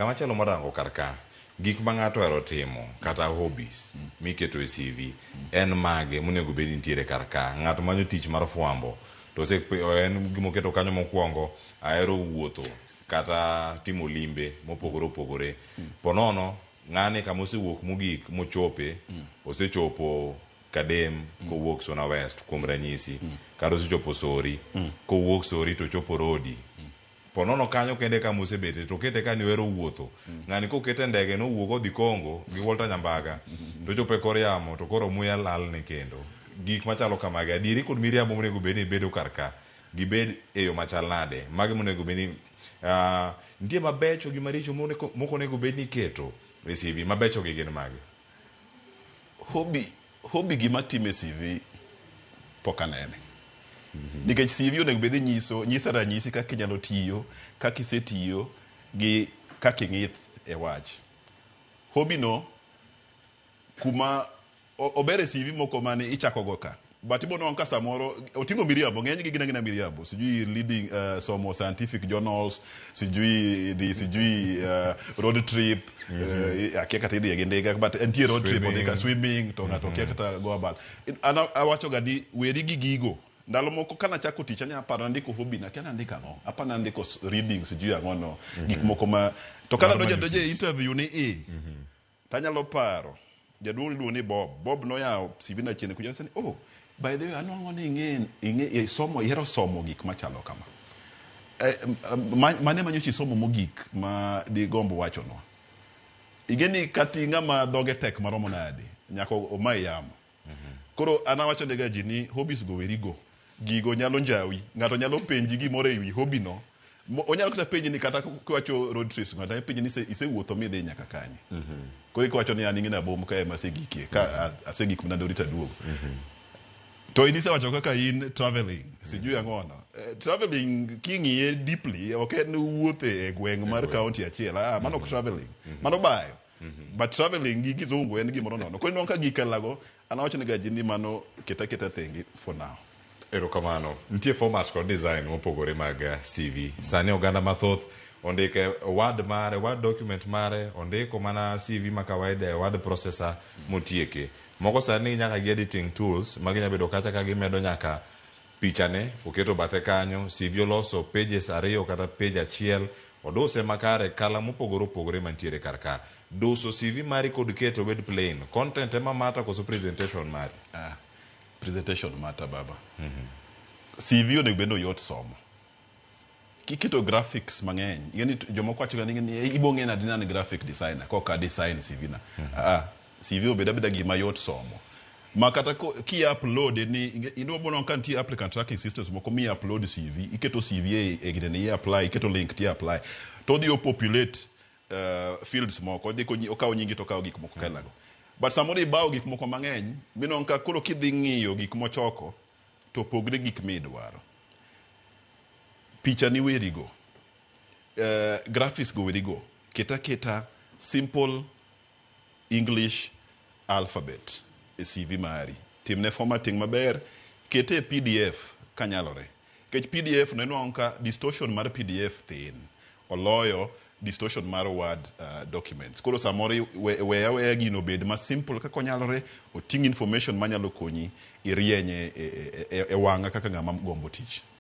Kamachielo morango kar ka, gik ma ng'ato ohero timo kata hobbies miketo e CV en mage monego bed ni nitiere kar ka. Ng'at manyo tich mar fwambo to ose en gimoketo kanyo mokwongo ahero wuotho kata timo limbe mopogore opogore. Ponono ng'ani kama osewuok mogik mochope osechopo Kadem kowuok Suna West kuom ranyisi kata osechopo Sori kowuok Sori to ochopo Rodi. Ponono kanyo kende kama osebete to okete ka ni ohero wuotho. Ng'ani kokete e ndege nowuok odhi Congo gi Walter Nyambaga to ochopo e kor yamo to koro muya lalne kendo. Gik machalo kamagi adieri kod miriambo monego bed ni bedo kar ka gibed e yo machal nade? Mage monego bed ni nitie mabecho gi maricho mok onego bed ni iketo e CV mabecho gi gin mage? Hobby, hobby gima time e CV pok anene. Nikech CV onego bed ni nyiso, nyisa ranyisi kaka inyalo tiyo, kaka isetiyo gi kaka ing'ith e wach. Hobby no kuma ober e CV moko mane ichako go ka. But ibo nwang'o ka samoro oting'o miriambo, ng'eny gi gin agina miriambo. Sijui leading, somo scientific journals, sijui dhi, sijui road trip, akia kata idhiye gi ndiga, but entie road trip odhi ka swimming, to ng'ato okia kata go abal. An awacho ga ni weri gi gigo. Ndalo moko kana chako tich anya paro nandiko hobby na, akia nandiko ang'o. Apa nandiko reading sijui ang'o no, gik moko ma to kana Mar donjo manyo adonja e tich. interview ni i tanyalo paro jaduong' iluongo ni Bob. Bob noyawo CV na chien kucha ni oh, by the way anwang'o ni ing'e ing'e somo ihero somo gik machalo kama. Eh, mane manyocha isomo mogik ma digomb wachonwa? Ing'e ni kati ng'ama dhoge tek maromo nade, nyaka omayi yamo. Koro an awacho nega ji ni hobbies go weri go. Gigo nyalo njawi. Ng'ato nyalo penji gimoro ewi hobby no. Onyalo kata penji ni kata kiwacho road trips ng'ato nyalo penji ni isewuotho midhi nyaka kanye. Koro ikiwacho ni an ing'e ni abom ka ema asegikie ka asegik mana Ndori taduogo. To in isewacho kaka in traveling, sijui ang'ono. Traveling king'iye deeply ok en wuoth e gweng' mar county achiel. Ah, mano ok traveling. Mano bayo. But traveling gi kizungu en gimoro nono. Koro inwang'o ka gikalago, an awacho ne ga ji ni mano keta keta thenge for now. Erokamano. Nitie format kod design mopogore mag CV. Sani oganda mathoth ondike Word mare, Word document mare, ondiko mana CV ma kawaida e word processor motieke. Moko sani nyaka gi editing tools ma ginya bedo kacha ka gimedo nyaka pichane, oketo bathe kanyo, CV oloso pages ariyo kata page achiel, oduse makare, kala mopogore opogore mantiere kar ka. Duso CV mari kod keto obed plain. Content ema matter koso presentation mari? Ah, presentation matter baba. CV onego bed ni oyot somo. Kiketo graphics mang'eny, ing'e ni jomoko wacho ga ni ni ibo ng'e nade ni an graphic designer koka design CV na. Ah, CV obed abeda gima yot somo. Ma kata ki upload ni inwang'o ka nitie applicant tracking systems moko mi upload CV, iketo CV e gine ni i apply, iketo link ti apply. To odhi o populate fields moko, odhi okawo nyingi to okawo gik moko kelago. But samoro ibawo gik moko mang'eny, minwang'o ka koro kidhi ng'iyo gik mochoko, to pogre gik midwaro. Picha ni werigo, graphics go werigo, ket aketa simple English alphabet e CV mari. Timne formatting maber, kete e PDF kanyalore. Nikech PDF no inwang'o ka distortion mar PDF thin, oloyo distortion mar Word documents. Koro samoro we aweya gino obed ma simple kaka onyalore, oting' information manyalo konyi irienye e wang'a kaka ng'ama gombo tich.